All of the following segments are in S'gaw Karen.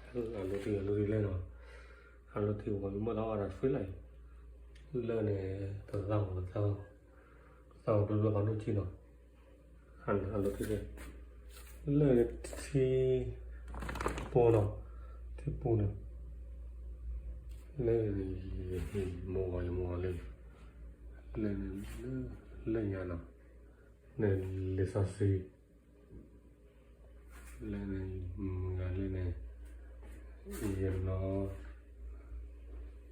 အလိၣ်ထံ အလိၣ်ထံလဲၣ်နီၤ, အလိၣ်ထံဝဲမ့ၢ်တၢ်အီၣ်တၢ်ဆွံလၢအံၤ, လၢန့ၣ် တသၣ်ဝဲ တသၣ်ဝဲ တသၣ်ဝဲဘျီဘျီဖးဒိၣ်ကံနီၤ, အလိၣ်ထံလဲၣ်, လၢန့ၣ်ထံပူၤနီၤ, ထံပူၤန့ၣ်, လၢန့ၣ် ယမိၢ်ဂီၤယမိၢ်ဂီၤလၢ, လၢန့ၣ် လၢညါနီၤ, န့ၣ်လံာ်စီဆှံ လၢန့ၣ် မုၢ်ဂၤလၢန့ၣ် ယနီ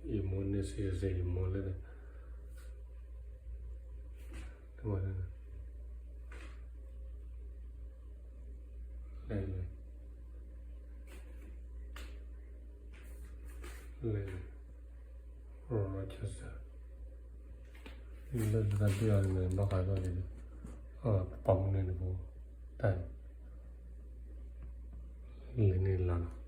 ၤ, ယမိၢ်န့ၣ်စံးစ့ၢ် ယမိၢ်လၢန့ၣ် လၢန့ၣ် လၢန့ၣ် Rochester လၢတၢ်တ့ၢ်အီၤန့ၣ် ဘၣ်ဃးဒီး ပှၤမုၢ်နံၤန့ၣ် တၢ် လၢန့ၣ်လီၤနီၤ.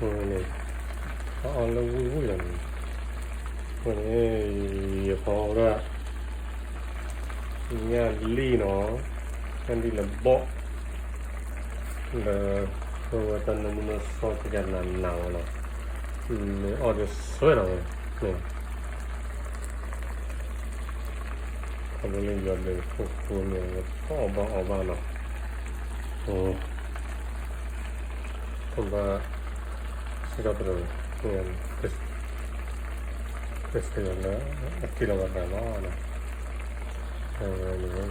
အဝဲန့ၣ် အအီၣ်လၢဝံၣ်ဝံၣ်လီၤန့ၣ်, အဃိန့ၣ် ယဖီဝဲဒၣ် ညၣ်လံၣ်နီၤ, ညၣ်လံၣ်လၢဘီၣ်, ဒီး အဝဲတၢ်နၢမူနၢဆှီကယၤနးနးဝဲလီၤ, မ့ၢ်အီၣ်ဒီးစွဲလီၤဝဲန့ၣ် ခီဖျိလၢယွၤဘျုးခိၣ်ဃိန့ၣ် ပအီၣ်ဘၣ်အီဘၣ်နီၤ, ပဘၣ်စံးထီၣ်ပတြၢၤ Christian လၢ အတ့လီၤဘၣ်သးလီၤ, အဝဲန့ၣ်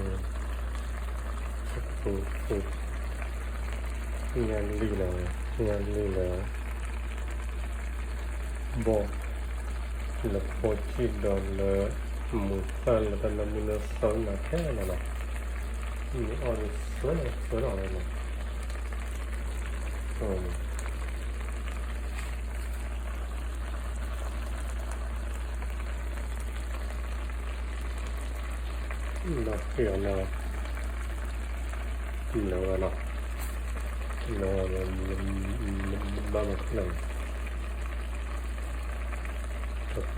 ညၣ်လံၣ်လၢ ညၣ်လံၣ်လၢ ဘီၣ် လၢဖိကံၣ်ဒီးလၢ မူၤသၣ်လၢတၢ်နၢမူနၢဆှီနၤထဲလီၤနီၤ, မ့ၢ်အီၣ်ဒီးစွဲလီၤ စွဲလီၤဝဲနီၤ. ဒီးက့ၤအီၤလၢ လၢ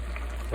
ဝဲနီၤ,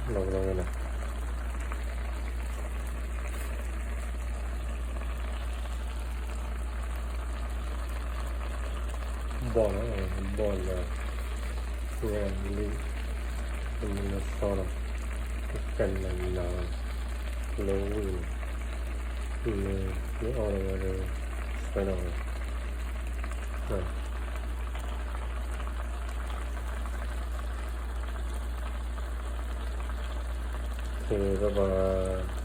လၢဝဲ ဘၣ်မၤဖျၢၣ် ဘီၣ်လီၤ, ဘီၣ်လၢ ညၣ်လံၣ် နမူနၢဆှီလီၤ, ကနၤနၤလီၤ, လၢဝံၣ်န့ၣ် မ့ၢ်အီၣ်လီၤဝဲဒီး စွဲလီၤဝဲ, ကဘၣ်